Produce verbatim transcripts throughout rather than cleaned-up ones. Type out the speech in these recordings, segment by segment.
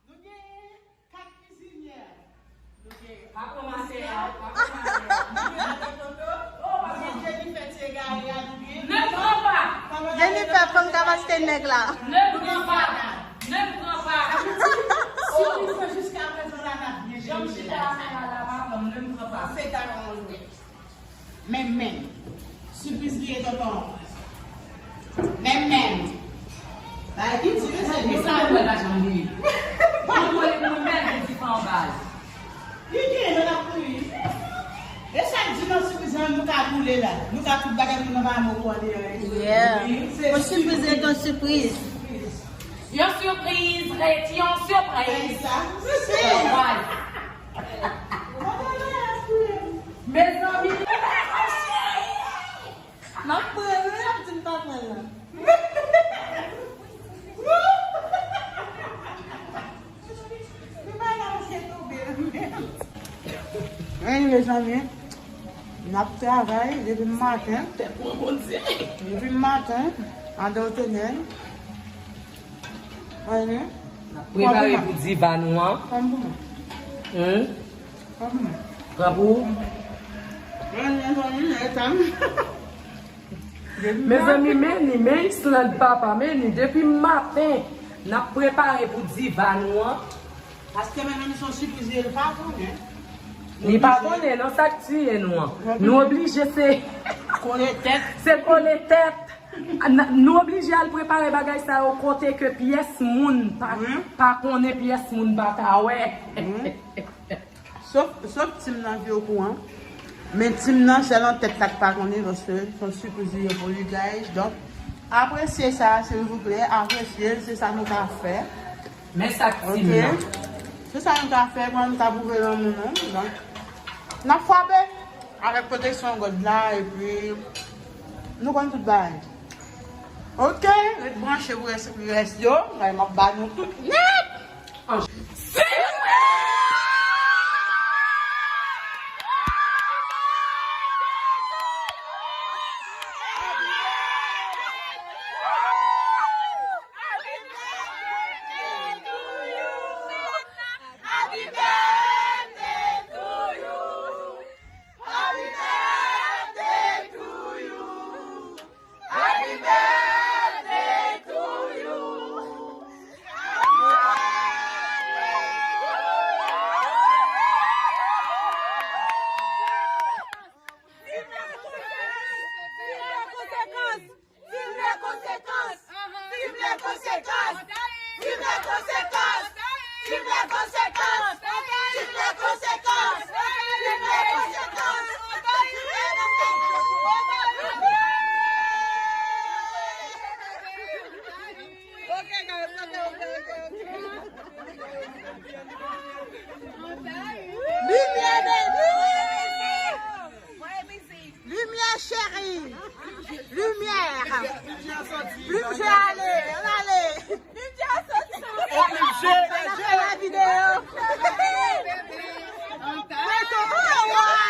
Nou gen kat kizinyè. Nou gen Pa pran masè a, pa pran masè a. Nou gen Jennifer ti egare a, nou gen Ne prends pas. Jennifer, fanm ka maske nèg la. Ne prends pas. Ne prends pas. Sipriz lan jiska prezan la n ap byen jere. Jan m chita la, la, la, pa pran, ne prends pas. Se ta yon jwe. Men, men. Sipriz li ye, tonton. Men, men. Bagay ki di, mesye. Pou sa, mwen pa janm ri. Pou mwen, pou mwen, li di pa anba l. Li gen, men l ap kouri. E sa k di nan sipriz lan, nou ka boule la. Nou ka tout bagay, nou nan mamo pou ale. Yeah. Wi, se yon sipriz, se yon sipriz. Yon sipriz rete yon sipriz. Sa, se. Anpwazone. Mezanmi. M ap pran l, wi, l ap di m pa pran l la. Anyway, mezanmi, n ap travay depi maten. Depi maten, adan w tenen. Anyen. N ap prepare pou diva nou an. Fanm pou mwen. Hum? Fanm pou mwen. Pran pou ou. Anyen, fanm, e tann. Mezanmi, men ni, men Islande, papa, men ni. Depi maten, n ap prepare pou diva nou an. Paske mezanmi, se yon sipriz, li pa konnen. Li pa konnen, non, sa k tiye nou an. Nou oblije, se kole tèt. Se kole tèt. N-, nou oblije al prepare bagay sa yo kote ke pyès moun pa, pa konnen, pyès moun pa ka wè. Sof, sof tim nan ki okouran. Men tim nan, sèl antèt la k pa konnen, paske se yon sipriz li ye pou li, guys. Donk, apresye sa, silvouplè, apresye l, se sa nou ka fè. Men sa k tim nan. Se sa nou ka fè, pou nou ka pwouve lanmou nou. Donk, n ap frape avèk pwoteksyon God la, epi nou konn tout bagay. Ok, ret branche pou rès, rès yo. Gade, m ap ba nou tout nèt. Viv la konsekans! Viv la konsekans! Viv la konsekans! Viv la konsekans! Viv la konsekans! Ok, guys, ok, ok, ok, ok. Limyè, baby! Limyè, cheri! Limyè! Limyè ale! Ann ale! Ann al fè la videyo! Oh, wow!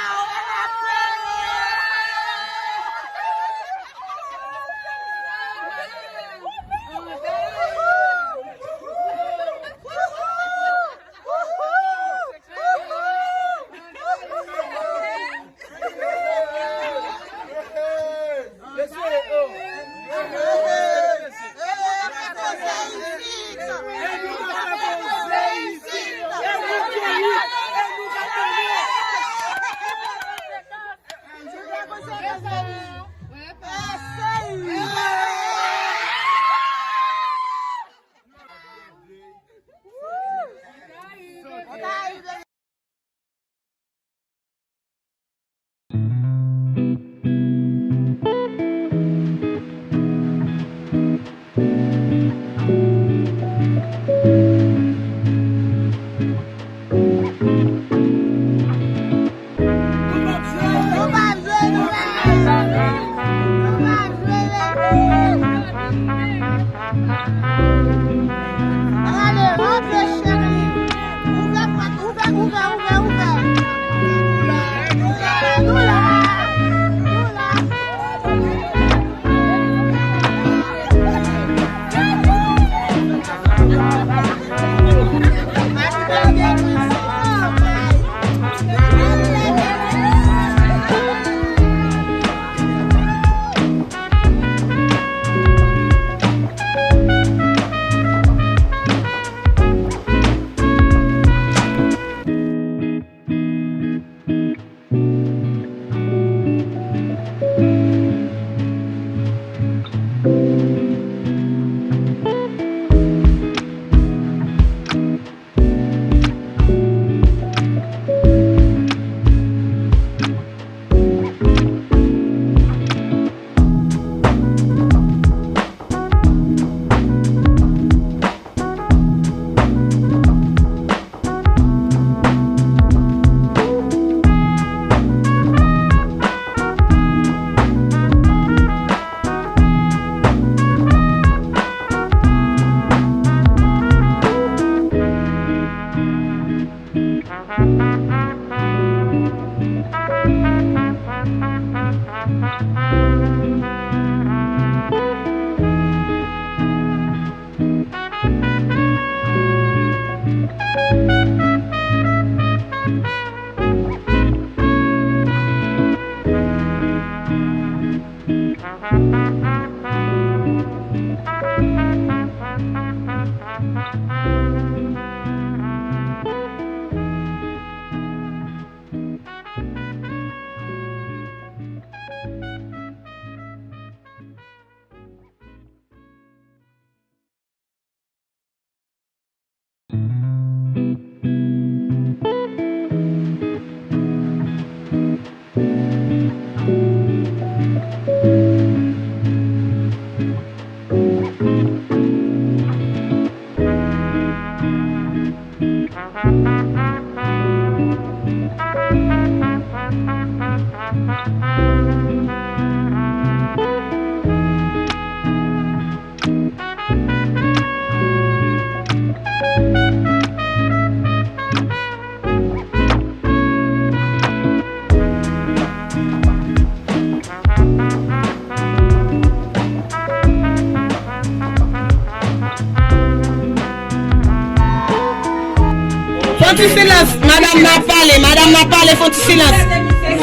Fon ti silans, madanm nan ap pale, madanm nan ap pale, fon ti silans.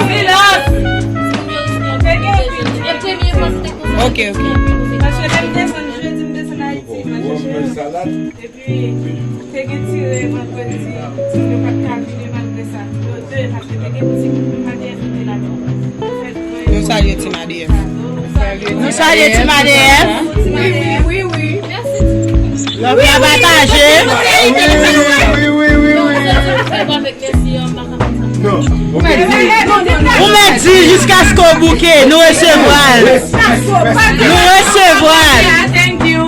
Silans! Ok, ok. Paske lè m desann jedi, m desann Ayiti, m al chèche. Epi, te gen tire vandredi, timoun yo pa t ka vini malgre sa. Yo de, paske te gen ti group A D F ki te la tou. Nou salye Team A D F. Nou salye Team A D F. Wi, wi, wi. Love la pataje. Wi, wi, wi, wi, wi, wi. Ou mèt di jiskaske w bouke, nou resevwa l. Nou resevwa l. Thank you.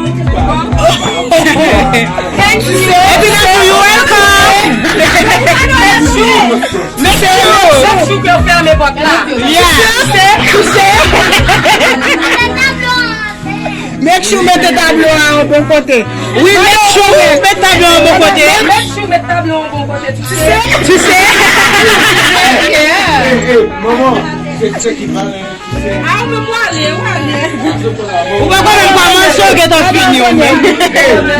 Thank you. Epi nan tou, you welcome. Mesye yo. Chak jou ke w fèmen pòt la. Yeah. Make sure w mete tablo a yon bon kote. Wi, make sure w mete tablo a yon bon kote. Make sure w mete tablo a yon bon kote, tu sais. Tu sais. Hey, hey, manman, se, se ki pale. Ah, ou menm ou ale, ou ale. Ou pa konnen m pa manje, ou gentan fini, ou menm.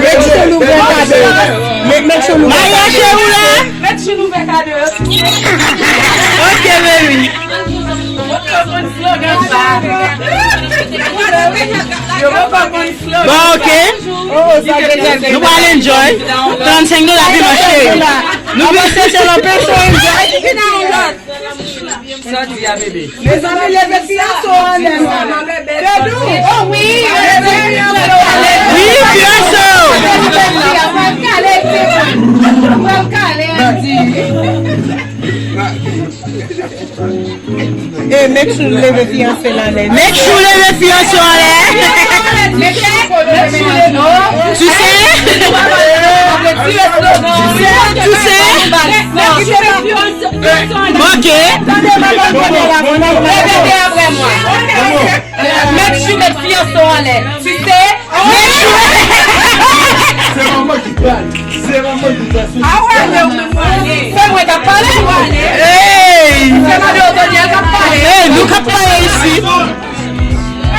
Make sure nou fè kado. Make, make sure nou fè kado. Maryaj ou la? Make sure nou fè kado. Ok, baby. Bon, ok. Nou pral enjoy. Trannsenk dola piman cheri. Nou pral chèche lòt peso enjoy. Sa di a bebe. Mezanmi, leve fiyanse w anlè non. Fedou. Oh wi. Wi, fiyanse w. Eh, make sure leve fiyanse la lè. Make sure leve fiyanse w anlè. Tu sais? Tu sais? Ok. Répétez après moi. Make sure met fiyanse w anlè. Tu sais? Se manman ki pral. Se manman ki pral. Ah ouais, men ou menm ou ale. Se mwen k ap pale. Hey! Se madan Otonyèl k ap pale. Hey, nou k ap pale isi.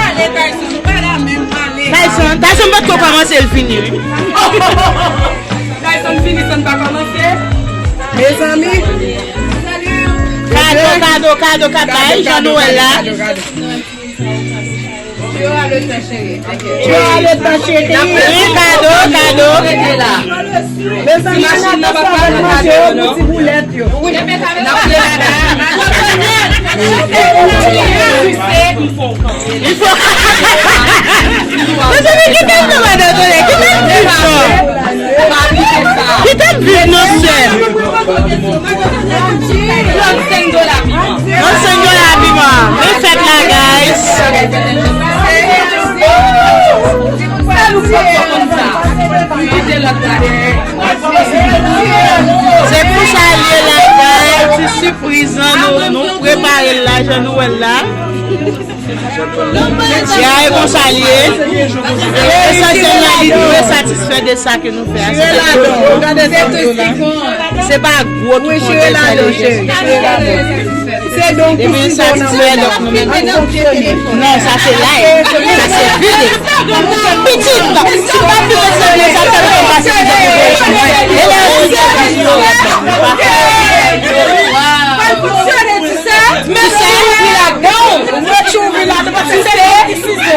Ale, Tyson, ou pa la menm, ale. Tyson, Tyson pa t ko kòmanse, l fini, wi. Tyson fini san pa kòmanse. Mezanmi. Kado, kado, kado k ap bay, jan nou wè l la. Tu auras le temps, chérie. T'inquiète. Tu auras le temps, chérie. Wi, kado, kado. Rete la. Mezanmi, machin nan pa pral nan kado, non. Ti boulèt yo. Wi. N ap rele la. Mezanmi, kite m nan madan Tony, kite m viv non. Kite m viv non, sè. Trannsenk dola piman. Trannsenk dola piman. Men fèt la, guys. Se konsa l ye la, guys. Ti sipriz lan, nou, nou prepare l la, jan nou wè l la. Ya, e konsa l ye. Lesansyèl la, li dwe satisfè de sa ke nou fè a. Se pa gwo tout monte fè leje. Depi n satisfè, donk nou menm. Non, sa se live. Sa se vide. Pitit, si w pa vide, se vide, sa fè nou pase vide pou mwen. E lè yo di se vide, nou ret la. Mesye, ou vin ladan, ou mèt ou vin ladan, paske se li ki sizo.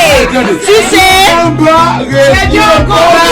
Tande, tande. Ti se. Konba, rete konba.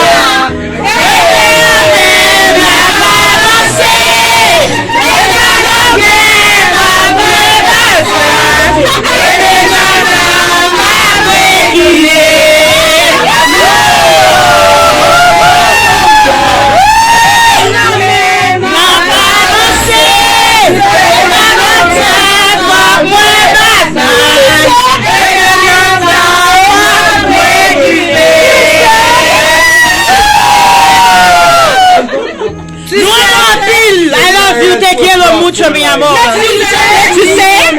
Nou renmen w anpil. I love you. Te quiero mucho, mi amor. Tu sais,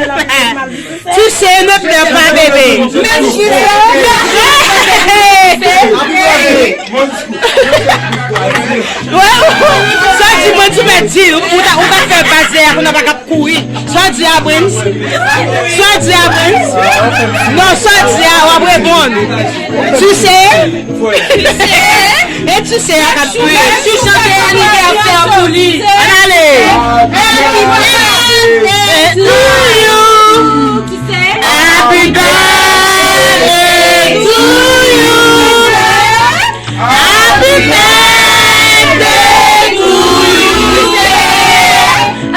tu sais, ne pleure pas, bébé. Sa di mwen ti mèt di, ou ta, ou ta fè baz dèyè, kounye a pa k ap kouri. Sa w di a, Brens? Sa w di a, Brens? Non, sa w di a, w ap reponn. Tu sais? E tu sais a k ap jwe. Chante anivèsè pou li. Ann ale. Happy birthday to you. Happy birthday to you. Happy birthday to you.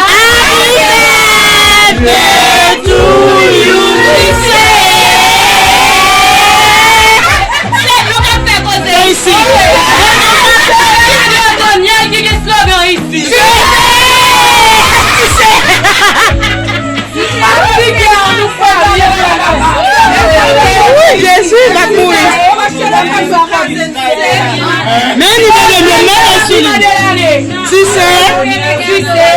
Happy birthday to you. Se nou k ap fè koze isi. Daniel ki gen slogan isi. Wi, Jezi, l ap mouri. Men li mande mwen mèt sou li. Ti sè. Ti sè.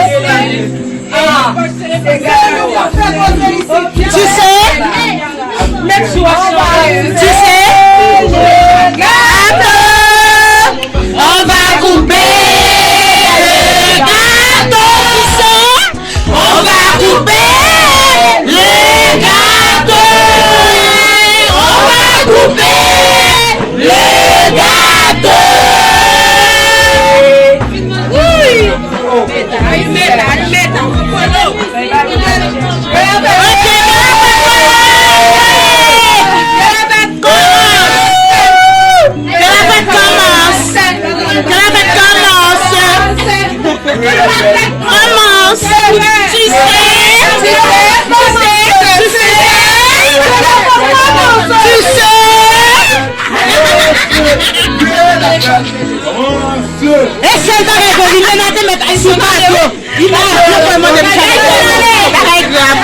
Ti sè. Gato. On va couper le gâteau. On va couper le gâteau. On va couper le gâteau. Wi. Ke la fèt kòmanse. Ke la fèt kòmanse. Ke la fèt kòmanse. Kòmanse. Tu sais, tu sais, tu sais, tu sais. E sèl bagay ke li menm te mèt sou bato. Li pa, li pa mande m sa. Bagay grav.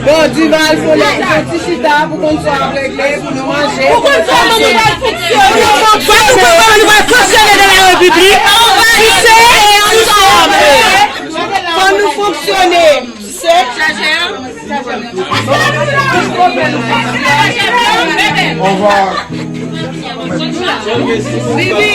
Bon, Duval, fò lè, fò ti chita pou konn sa ap regle, pou nou manje, pou konn sa nou pral fonksyone. Fò nou konn kòman nou pral fonksyone nan la repiblik. Ti sè, ti sè. Fò nou fonksyone. Ti sè. Au revoir. Bibi!